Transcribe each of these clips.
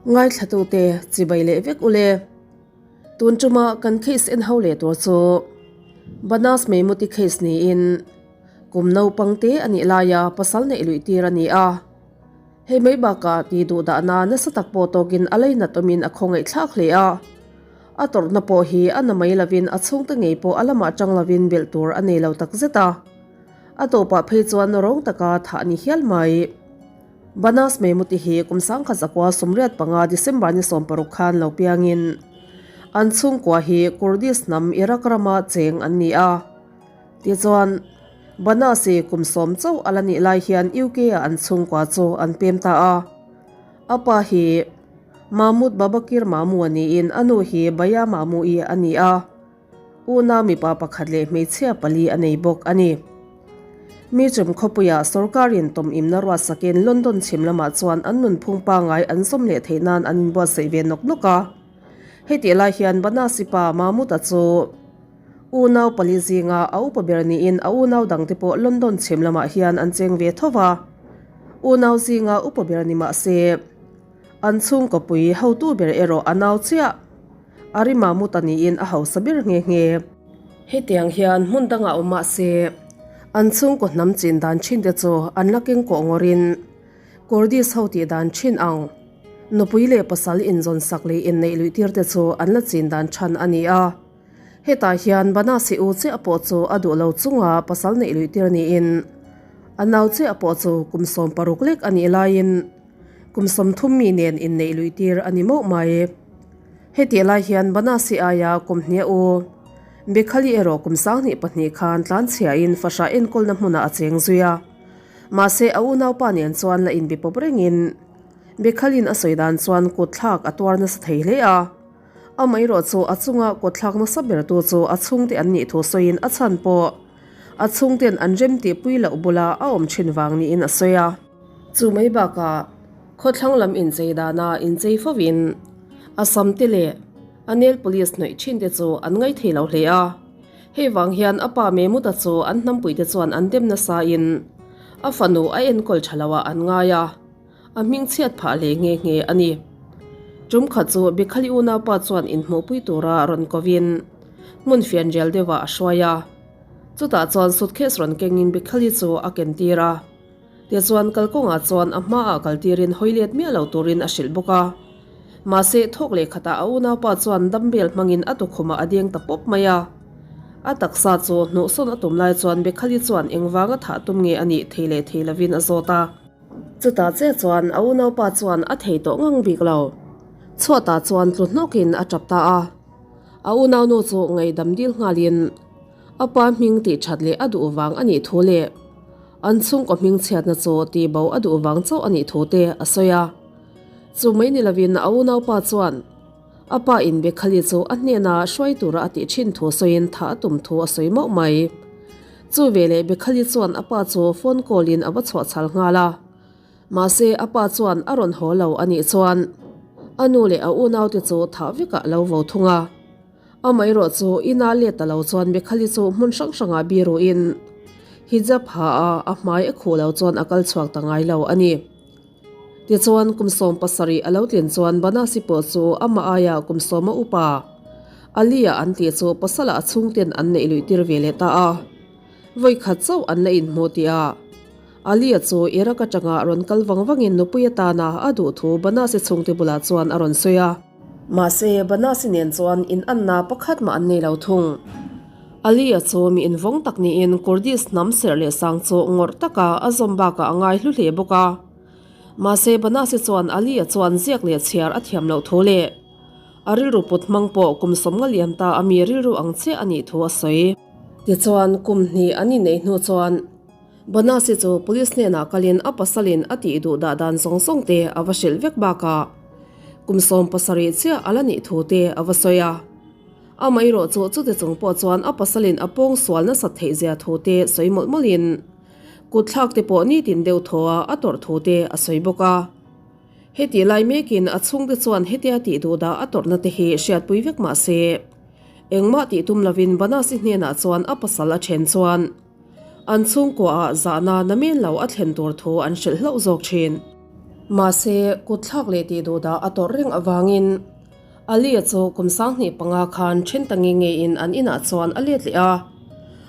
Ngaithlatute chibai leh vek ule. Tun tuma kan case en ho leh tur chu Banas Meimuti case niin kum naupang te a nih laia pasal neih luih tir a ni a. Hei mai bakah ti duh dahna nasa tak pawh tawkin a leinat awmin a khawngaih thlak hle a. A tawrhna pawh hi a na mai lovin a chhungte ngei pawh a lamah tang lovin belh tur a nei lo takzet a. A tawpah phei chuan rawng taka thah a ni hial mai. Banas Meimuti hi kum 1905 December ni 16 khan lo piangin an chhungkua hi Kurdish hnam Iraq rama cheng an ni a. Tichuan, Banas hi kum sawm chauh a la nih lai hian UK-ah an chhungkua chu an pem ta a. A pa hi Mahmud Babakir Mamu a niin a nu hi Baya Mamu-i a ni a. Unau mipa pakhat leh hmeichhia pali a nei bawk a ni. Mi chum khawpuiah sorkarin tawmimna ruatsakin London chhim lamah chuan an nunphung pangngai an zawm leh theih nan an inbuatsaih ve nawk nawk a. Hetih lai hian Banasi pa Mahmud-a chu unau pali zinga a upa ber niin a unau dangte pawh London chhim lamah hian an cheng ve tho va. Unau zinga upa ber ni mah se an chhungkaw pui hotu ber erawh a nau chiah. A ri Mahmud a niin a hausa ber nghe nghe. Hetiang hian hmun dangah awm mah se, an chhungkaw hnam chin dan thin te chu an la keng kawh ngawrin Kurdish ho tih dan thin ang nupui leh pasal inzawn sak leh inneih luih tir te chu an la chin dan than a ni a. Hetah hian Banasi u chiah pawh chu a duh lo chunga pasal neih luih tir niin a nau chiah pawh chu kum 16 lek a nih laiin Kum 30 mi nen inneih luih tir a ni mauh mai. Hetih lai hian Banasi aia kum hniah u Bekhali erawh kum 22 khan tlanchhiain fahrah enkawlna hmunah a cheng zui a. Mahse a unaupa nen chuan la inbe pawp rengin Bekhalin a sawi dan chuan kutthlak a tuar nasa thei hle a. Amaherawh chu a chunga kutthlak nasa bertu chu a chhungte an nih thu sawiin a chhan pawh a chhungten an rem tihpui loh bula a awm thin vang niin a sawi a. Chu mai bakah khawthlang lam inchei dana inchei fovin a sam te leh a nail polish hnawih thin te chu an ngaithei lo hle a. Hei vang hian a pa Mehmud-a chu an hnampuite chuan an dem nasain a fanu a enkawl tha loah an ngai a, a hmingchhiat phah hle nghe nghe a ni. Tum khat chu Bikhali unaupa chuan inhmuhpui tura rawn kovin hmun fianrial deuhah a hruai a. Chutah chuan suitcase rawn kengin Bikhali chu a kentir a. Tichuan kalkawngah chuan a hmaah kaltirin hawi let miah lo turin a hrilh bawk a. Mahse, thawk leh khatah a unaupa chuan dumbbell hmangin a tukhumah a deng ta pawp mai a. A taksa chu hnuhsawn a tum lai chuan Bekhali chuan engvanga thah tum nge a nih thei leh thei lovin a zawt a. Chutah che chuan a unaupa chuan a thei tawh ngang bik lo. Chhuatah chuan tlu hnawkin a tap ta a. A unaunu chu ngaihdam dil nghalin a pa hming tih that leh a duh vang a nih thu leh an chhungkaw hming chhiatna chu tih bo a duh vang chauh a nih thu te a sawi a. Chu mai ni lovin a unaupa chuan a pa in Bekhali chu a hnena hruai tura a tih thin thu sawiin thah a tum thu a sawi mauh mai. Chu veleh Bekhali chuan a pa chu phone call in a va chhuah chhal nghal a. Mahse a pa chuan a rawn haw lo a nih chuan a nu leh a unaute chu thah vekah a lo vo thung a. Amaherawh chu ina let ta lo chuan Bekhali chu hmun hrang hrangah biruin hijab ha a a hmai a khuh lo chuan a kal chhuak ta ngai lo a ni. Tichuan kum 17 a lo tlin chuan Banasi pawh chu amah aia kum 10 a upa Ali-a an tih chu pasala a chhungten an neih luih tir ve leh ta a. Vawi khat chauh an la inhmuh tih a Ali-a chu Iraq atanga rawn kal vang vangin nupui atana a duh thu Banasi chhungte bulah chuan a rawn sawi a. Mahse, Banasi nen chuan in anna pakhat mah an nei lo thung. Ali-a chu mi invawng tak niin Kurdish hnam serh leh sang chu ngawrh taka a zawm bakah a ngai hlu hle bawk a. Mahse, Banasi chuan Ali-a chuan ziak leh chhiar a thiam loh thu leh a rilru put hmang pawh kum 50 liam ta a mi rilru ang chiah a nih thu a sawi. Tichuan, kum hnih an inneih hnu chuan Banasi chu police hnenah kalin a pasalin a tih duh dah dan zawng zawng te a va hrilh vek bakah kum 17 chiah a la nih thu te a va sawi a. Amaherawh chu chute chung pawh chuan a pasalin a pawng sual nasat theih zia thu te sawi mawlh mawlhin kutthlak te pawh nitin deuh thaw a a tawrh thu te a sawi bawk a. Hetih lai mekin a chhungte chuan hetia tih duh dah a tawrhna te hi hriatpui vek mah se engmah tih tum lovin Banasi hnenah chuan a pasal a then chuan An chhungkuaah zahna namen lo a thlen tur thu an hrilh hlauh zawk thin. Mahse, kut thlak leh tih duh dah a tawrh reng avangin Ali-a chu kum 25 khan then ta nge ngeiin an inah chuan a let leh a.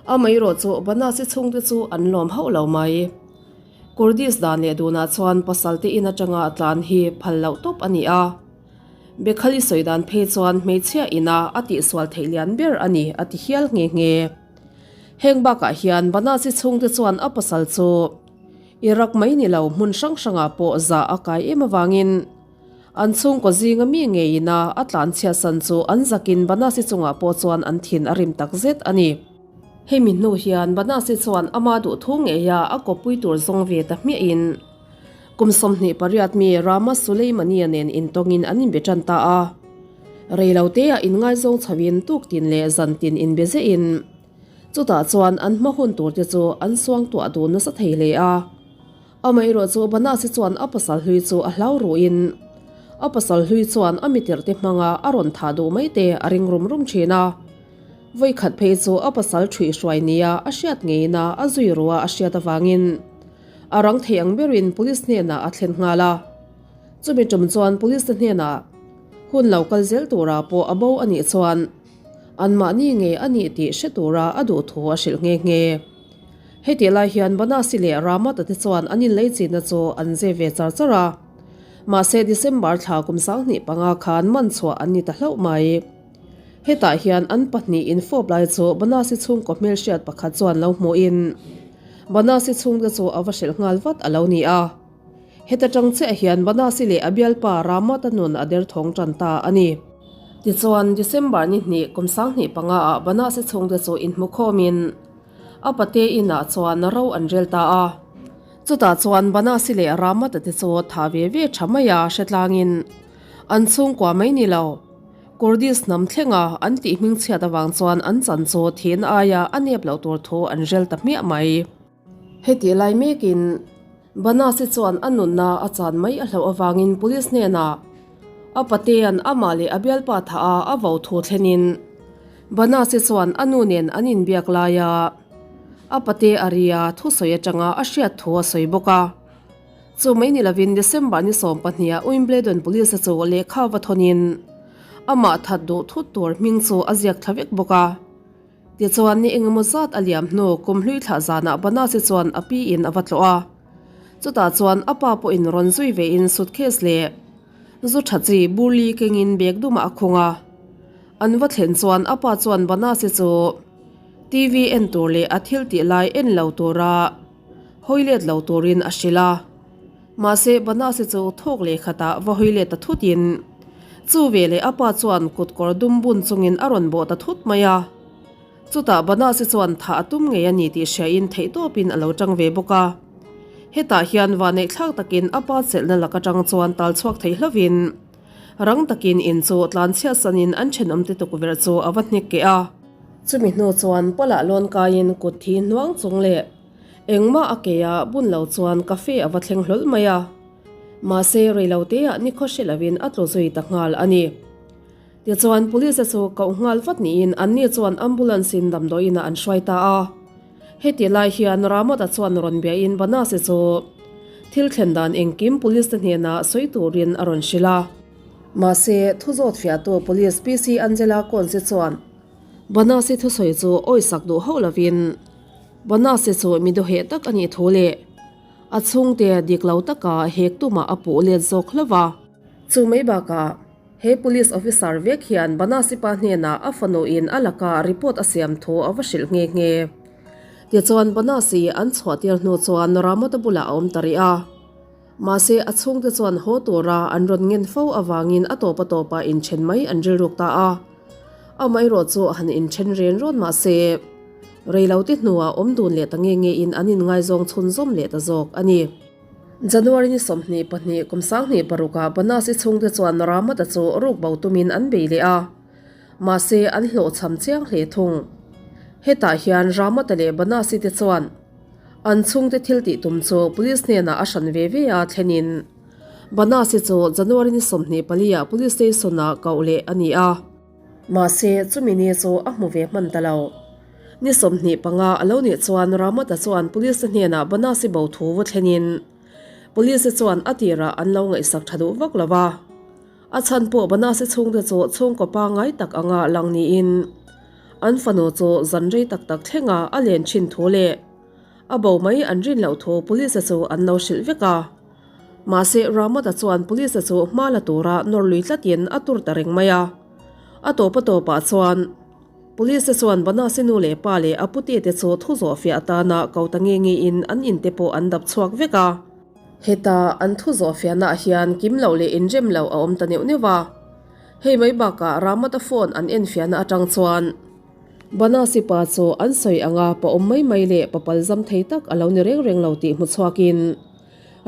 Amaherawh chu Banasi chhungte chu an lawm hauh lo mai. Kurdish dan leh dunah chuan pasal te in atanga tlan hi phal loh tawp a ni a. Bekhali sawi dan phei chuan hmeichhia ina a tihsual theih lian ber a ni a ti hial nghe nghe. Heng bakah hian Banasi chhungte chuan a pasal chu Iraq mai ni lo hmun hrang hrangah pawh zah a kai em avangin an chhungkaw zinga mi ngeiin a a tlanchhiatsan chu an zakin Banasi chungah pawh chuan an thin a rim takzet a ni. Hemi hnu hian Banasi chuan ama duh thu ngeia a kawppui tur zawng ve ta hmiahin kum 28 mi Rama Suleimania nen intawngin an inbe tan ta a. Reiloteah inngaizawng chhoin tuktin leh zantin inbe zehin chutah chuan an hma hun turte chu an suangtuah dun nasa thei hle a. Amaherawh chu Banasi chuan a pasal hlui chu a hlau ruhin a pasal hlui chuan a mitirhte hmanga a rawn thah duh mai te a ring rum rum thin a. Vawikhat phei chu a pasal ṭhuih hruai nia a hriat ngeina a zui rua a hriat avangin a rang thei ang berin police hnenah a thlen nghal a. Chumi ṭum chuan police te hnenah hun lo kal zel tura pawh a bo a nih chuan anmahni nge a nih tih hre tura a duh thu a hrilh nghe nghe. Heti lai hian Banasi leh Ramata te chuan an inlei chinna chu an zep ve char char a. Mahse December thla kum 25 khan man chhuah an ni ta hlauh mai. Hetah hian an pahnih infawp lai chu Banasi chhungkaw hmelhriat pakhat chuan lo hmuhin Banasi chhungte chu a va hrilh nghal vat a lo ni a. Heta tang chiah hian Banasi leh a bialpa Ramata nun a derthawng tan ta a ni. Tichuan, December ni hnih kum 25 ah Banasi chhungte chu inhmukhawmin a pate inah chuan ro an rel ta a. Chutah chuan Banasi leh Ramata te chu tha ve ve tha mai a hretlangin an chhungkua mai ni lo. Kurdish hnam thlenga an tih hmingchhiat avang chuan an chan chu thin aia a nep loh tur thu an rel ta hmiah mai. Heti lai mekin Banasi chuan a nunna a chan mai a hlauh avangin police hnenah a patea'n amah leh a bialpa thah a a vo thu thlenin Banasi chuan a nu nen an inbiak laia a pate a ria thusawi atanga a hriat thu a sawi bawk a. Chu mai ni lovin December ni 12 ah Wimbledon Police a chu lehkha va thawnin amah that duh thut tur hming chu a ziak thla vek bawk a. Tichuan ni engemaw zat a liam hnu kum hlui thlah zanah Banasi chuan a pi in a va tlawh a. Chutah chuan a pa pawhin rawn zui vein suitcase leh zu tha chi burli kengin bag dumah a khung a. An va thlen chuan a pa chuan Banasi chu TV en tur leh a thil tih lai en lo tura hawi let lo turin a hrilh a. Mahse, Banasi chu thawk leh khatah va hawi let ta thutin chu veleh a pa chuan kut kawr dum bun chungin a rawn bawh ta thut mai a. Chutah Banasi chuan thah a tum ngei a ni tih hriain theihtawpin a lo tang ve bawk a. Hetah hian vaneihthlak takin a pa chelhna lak atang chuan tal chhuak thei hlovin rang takin in chu tlanchhiat sanin an thenawmte tukverh chu a va hnek keh a. Chumi hnu chuan pawlah lawn kaiin kut thi hnuang chung leh engmah a ke a bun lo chuan cafe a va thleng hlawl mai a. Mahse reiloteah nikhaw hre lovin a tlu zui ta nghal a ni. Tichuan police te chu koh nghal vat niin anni chuan ambulance in damdawiinah an hruai ta a. Heti lai hian Ramot-a chuan rawn biain Banasi chu thil thlen dan engkim police te hnenah sawi turin a rawn hrilh a. Mahse thu zawt fiahtu police PC Angela Consi chuan Banasi thusawi chu awisak duh hauh lovin Banasi chu mi dawheh tak a nih thu leh a chhungte dik lo taka hek tumah a puh let zawk hlauh a. Chu mai bakah he police officer vek hian Banasi pa hnenah a fanuin a laka report a siam thu a va hrilh nghe nghe. Tichuan Banasi an chhuah tir hnu chuan Ramota bulah a awm ta rih a. Mahse a chhungte chuan haw tura an rawn ngen fo avangin a tawp a tawpah inthen mai an rilruk ta a. Amaherawh chu han inthen ren rawn mahse reilote hnuah awm dun leh ta nge ngein an inngaizawng chhunzawm leh ta zawk a ni. January ni 22 kum 2006 ah Banasi chhungte chuan Ramata chu ruk bo tumin an bei leh a. Mahse an hlawhchham chiang hle thung. Hetah hian Ramata leh Banasi te chuan An chhungte thil tih tum chu police hnenah a hran ve ve a thlenin Banasi chu January ni 24 ah police station ah koh leh a ni a. Mahse chumi ni chu a hmu ve hman ta lo. Ni 25 a lo nih chuan Ramata chuan police te hnenah Banasi bo thu va thlenin. Police chuan a tirah an lo ngaihsak tha duh vak lo va. A chhan pawh Banasi chhungte chu chhungkaw pangngai tak anga lang niin an fanu chu zan rei tak tak thlenga a len thin thu leh a bo mai an rin loh thu Police chu an lo hrilh vek a. Mahse Ramata chuan Police chu hma la tura nawr lui tlatin a tur ta reng mai a. A tawp a tawpah chuan Police chuan Banasi nu leh pa leh a pute te chu thu zawh fiah atana ko ta nge nge in an in te pawh an dap chhuak vek a. Heta an thu zawh fiahnaah hian kim loh leh inrem loh a awm ta neuh neuh a. Hei mai bakah Ramata phone an en fiahna atang chuan Banasi pa chu an sawi anga pa awm mai mai leh pa palzam thei tak a lo ni reng reng lo tih hmu chhuakin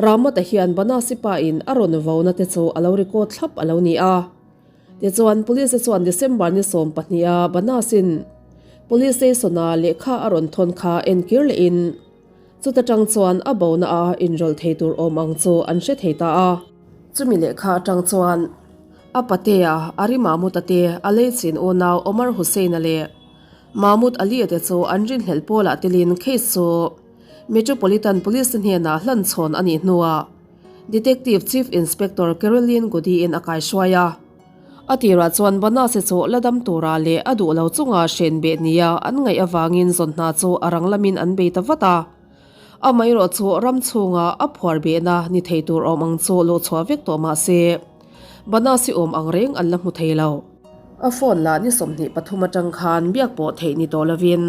Ramata hian Banasi pa in a rawn vona te chu a lo record thlap a lo ni a. Tichuan, Police chuan December ni 12 a Banas-in Police Station-a lehkha a rawn thawn kha enkir lehin chuta tang chuan a bona a inrawlh thei tur awm ang chu an hre thei ta a. Chumi lehkha atang chuan a patea Ari Mahmud-a te, a leichin unau Omar Hussain-a leh Mahmud Ali-a te chu an rinhlelh pawlah telin case chu Metropolitan Police hnenah hlan chhawn a nih hnuah Detective Chief Inspector Caroline Goody-in a kaihruai a. A tirah chuan Banase chu la dam tura leh a duh lo chunga hren beh nia an ngaih avangin zawn hna chu a rang lamin an bei ta vat a. Amaherawh chu ram chhunga a phuar behna ni thei tur awm ang chu luh chhuah vek tawh mah se, Banase awm ang reng an la hmu thei lo. A phone lah ni 23 atang khan biak pawh theih ni tawh lovin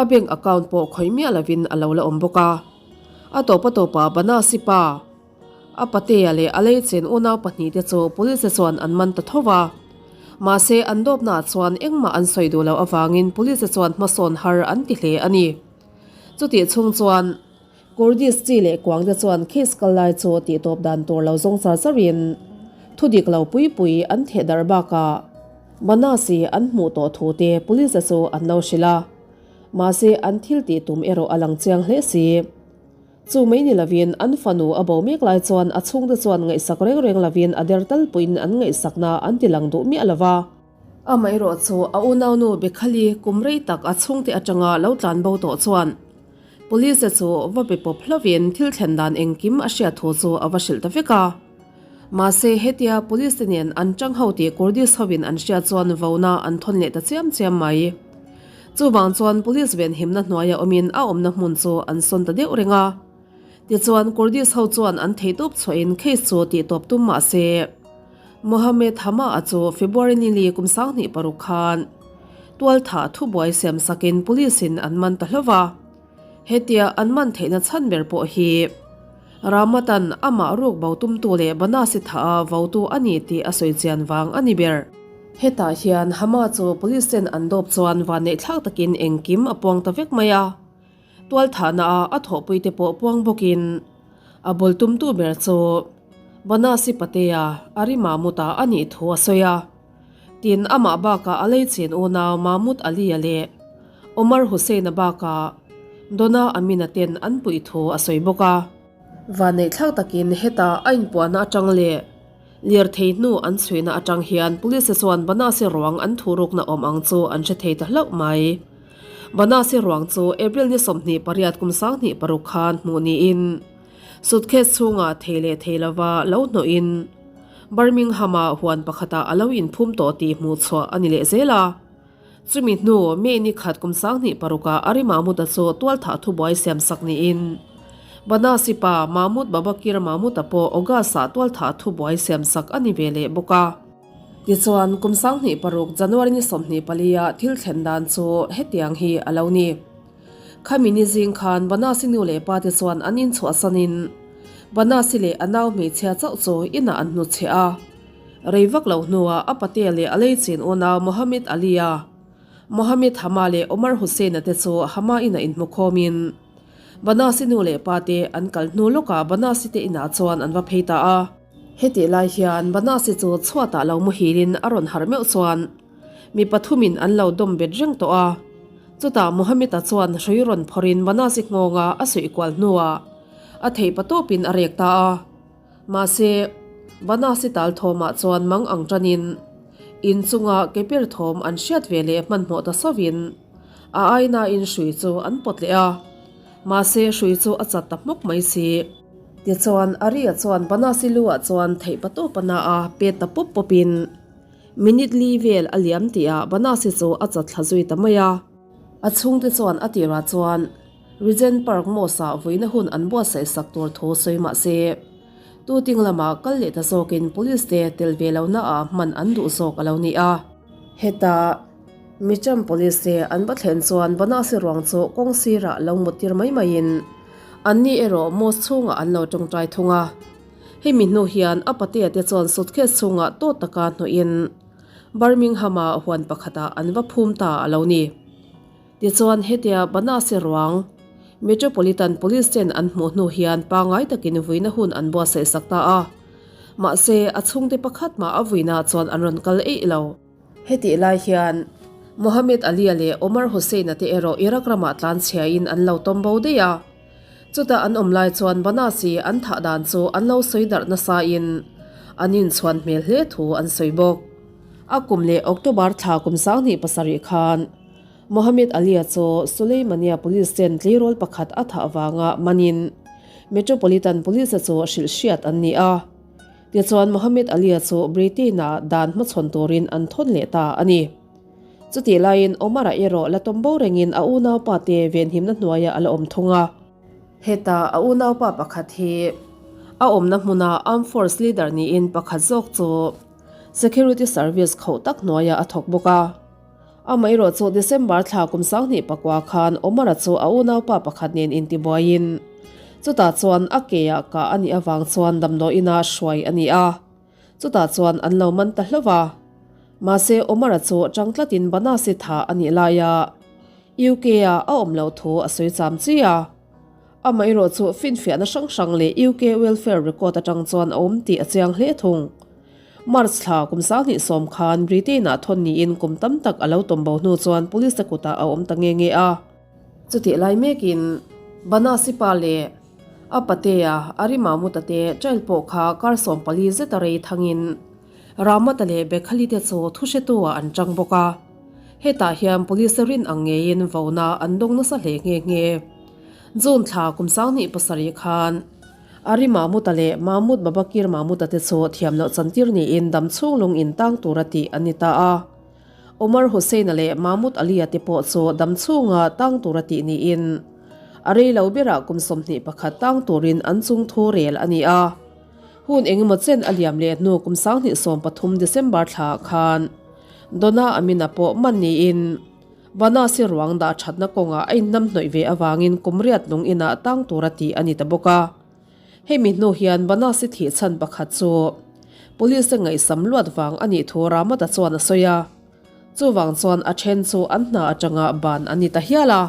a bank account pawh khawih miah lovin a lo la awm bawk a. A tawp a tawpah Banasi pa, a patea leh a leichen unau pahnihte chu police chuan an man ta tho va. Mahse, an dawpnaah chuan engmah an sawi duh loh avangin police chuan hmasawn har an ti hle a ni. Chutih chhung chuan Kurdish chi leh kuangte chuan case kal lai chu tihtawp dan tur lo zawng char charin thudik lo pui pui an theh darh bakah Banasi an hmuh tawh thu te police chu an lo hrilh a. Mahse, an thil tih tum erawh a lang chiang hle si. Chu mai ni lovin an fanu a bo mek lai chuan a chhungte chuan ngaihsak reng reng lovin a der tal puiin an ngaihsakna an ti lang duh miah lo va. Amaherawh chu a unaunu Bekhali kum rei tak a chhungte atanga lo tlan bo tawh chuan Police chu va be pawp hlovin thil thlen dan engkim a hriat thu chu a va hrilh ta vek a. Mahse, hetia Police te nen an tang ho tih Kurdish hovin an hriat chuan vona an thawn leh ta chiam chiam mai. Chuvang chuan Police venhimna hnuaia awmin a awmna hmun chu an sawn ta deuh reng a. Tichuan, Kurdish ho chuan an theihtawp chhuahin case chu tihtawp tum mah se, Mohammed Hama-a chu February ni li kum 26 khan tualthah thubuai siam sakin Police-in an man ta hlauh va. Hetia an man theihna chhan ber pawh hi Ramatan amah ruk bo tumtu leh Banasi thaha votu a ni tih a sawi chian vang a ni ber. Hetah hian Hama chu police ten an dawp chuan vanneihthlak takin engkim a puang ta vek mai a. Tualthahna a a thawhpui te pawh puang bawkin a bul tumtu ber chu Banasi Patea, Ari Mahmud-a a nih thu a sawi a. Tin, amah bakah a leichen unau Mahmud Ali-a leh Omar Hussain-a bakah Dona Amin-a ten an puih thu a sawi bawk a. Vanneihthlak takin heta a inpuahna atang leh lirthei hnu an chhuihna atang hian Police chuan Banasi ruang an thurukna awm ang chu an hre thei ta hlauh mai. Banasi ruang chu April ni 28 kum 26 khan hmuh niin suitcase chhungah thei leh thei lova lo hnawhin Birmingham-a huan pakhatah a lo inphum tawh tih hmuh chhuah a ni leh zel a. Chumi hnu, May ni khat kum 26 ah Ari Mahmud-a chu tualthah thubuai siam sak niin Banasi pa Mahmud Babakir Mahmud-a pawh August-ah tualthah thubuai siam sak a ni ve leh bawk a. Tichuan, kum 26 January ni 24 ah thil thlen dan chu hetiang hi a lo ni. Khami ni zing khan Banasi nu leh pa te chuan an inchhuahsanin Banasi leh a nau hmeichhia chauh chu inah an hnutchhe a. Rei vak lo hnuah a patea leh a leichin unau Mohammed Ali-a, Mohammed Hama leh Omar Hussain-a te chu Hama inah inhmukhawmin Banasi nu leh pa te an kal hnu lawkah Banasi te inah chuan an va phei ta a. Hetih lai hian Banasi chu chhuatah lo muhilin a rawn harh meuh chuan mi pathumin an lo dawm bet reng tawh a. Chutah Mohammed-a chuan hrui rawn phawrhin Banasi nghawnga a suih kual hnuah a theih patawpin a rek ta a. Mahse, Banasi tal thawmah chuan mang ang tanin in chunga ke per thawm an hriat ve leh hmanhmawh ta sauvin a ainain hrui chu an pawt leh a. Mahse, hrui chu a chat ta hmawk mai si. Tichuan, Aria chuan Banasi lu-ah chuan theih patawp a na a, pet ta pawp pawpin minute li vel a liam tihah Banasi chu a chat thla zui ta mai a. A chhungte chuan a tirah chuan Regent Park Mosque-ah vuina hun an buatsaih sak tur thu sawi mah se, Tuting lamah kal leh ta zawkin police te tel ve lohnaah hman an duh zawk a lo ni a. Heta Micham police te an va thlen chuan Banasi ruang chu kawng sirah lo mut tir mai maiin anni erawh mosque chhungah an lo tawngtai thung a. Hemi hnu hian a patea te chuan suitcase chhungah tawt taka hnawhin Birmingham-a huan pakhatah an va phum ta a lo ni. Tichuan hetia Banasi ruang Metropolitan Police ten an hmuh hnu hian pangngai takin vuina hun an buatsaih sak ta a. Mahse, a chhungte pakhat mah a vuina chuan an rawn kal eih lo. Hetih lai hian Mohammed Ali-a leh Omar Hussein-a te erawh Iraq ramah tlanchhiain an lo tawm bo daih a. Chuta an awm lai chuan Banasi an thah dan chu an lo sawi darh nasain an inchhuan hmel hle thu an sawi bawk. A kum leh October thla kum 27 khan Mohammed Ali-a chu Suleimania Police ten tleirawl pakhat a thah avanga manin Metropolitan Police-a chu hrilh hriat an ni a. Tichuan Mohammed Ali-a chu Britain-ah dan hmachhawn turin an thawn leh ta a ni. Chutih laiin Omar-a erawh la tawm bo rengin a unaupa te venhimna hnuaiah a la awm thung a. Heta a unaupa pakhat hi a awmna hmuna Armed Force leader niin pakhat zawk chu Security Service khauh tak hnuaiah a thawk bawk a. Amaherawh chu December thla kum 2009 khan Omar-a chu a unaupa pakhat nen intibuaiin chutah chuan a ke-ah kah a nih avang chuan damdawiinah hruai a ni a, chutah chuan an lo man ta hlauh a. Mahse Omar-a chu tang tlatin Banasi tha a nih laia UK-a a awm loh thu a sawi cham chi a. Amaherawh chu finfiahna hrang hrang leh UK welfare record atang chuan a awm tih a chiang hle thung. March thla kum 2010 khan Britain-ah thawn niin kum tam tak a lo tawm bo hnu chuan police te kutah a awm ta nge nge a. Chutih lai mekin Banasi pa leh a patea Ari Mahmud-a te trial pawh kha kar 14 zeta rei thangin Rahmat-a leh Bekhali te chu thuhretu-ah an tang bawk a. Hetah hian police rin ang ngeiin vona an dawng nasa hle nghe nghe. June thla kum 2007 khan Ari Mahmud-a leh Mahmud Babakir Mahmud-a te chu thiam loh chantir niin dam chhung lung in tang tura tih an ni ta a. Omar Hussein-a leh Mahmud Ali-a te pawh chu dam chhunga tang tura tih niin a rei lo berah kum 21 tang turin an chung thu rel a ni a. Hun engemaw chen a liam leh hnu kum 2013 December thlaah khan Donna Amin-a pawh man niin Vanasi ruang dah thatna kawngah a innamhnawih ve avangin kum riat lung inah tang tura tih a ni ta bawk a. Hemi hnu hian Vanasi thih chhan pakhat chu Police te ngaihsam luat vang a nih thu Ramata chuan a sawi a. Chuvang chuan a then chu an hna atanga ban an ni ta hial a.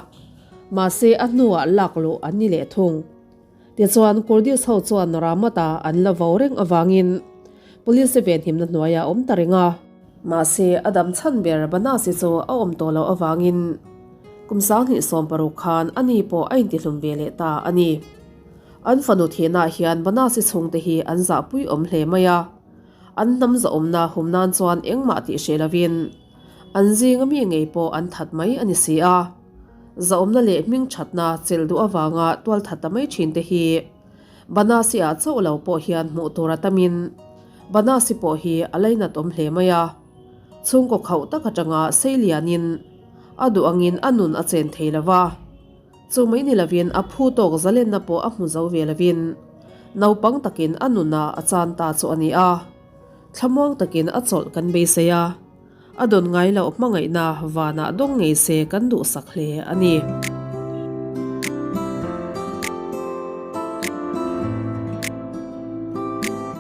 Mahse a hnuah lak luh an ni leh thung. Tichuan Kurdish ho chuan Ramata an la vo reng avangin Police te venhimna hnuaiah a awm ta reng a. Mahse, a dam chhan ber Banasi chu a awm tawh loh avangin kum 2016 khan ani pawh a intihlum ve leh ta a ni. An fanu thihnah hian Banasi chhungte hi an zahpui awm hle mai a, an hnam zahawmna hum nan chuan engmah tih hreh lovin an zinga mi ngei pawh an that mai a ni si a. Zahawmna leh hming thatna chelh duh avanga tualthat ta mai thinte hi Banasi-ah chauh lo pawh hian hmuh tur a tamin Banasi pawh hi a lainat awm hle mai a. Chhungkaw khauh tak atanga sei lianin a duh angin a nun a chen thei lo va. Chu mai ni lovin a phu tawk zalenna pawh a hmu zo ve lovin naupang takin a nuna a chan ta chu a ni a. Thlamuang takin a chawlh kan beisei a. A dawn ngai loh hmangaihna vanah dawng ngei se kan duhsak hle a ni.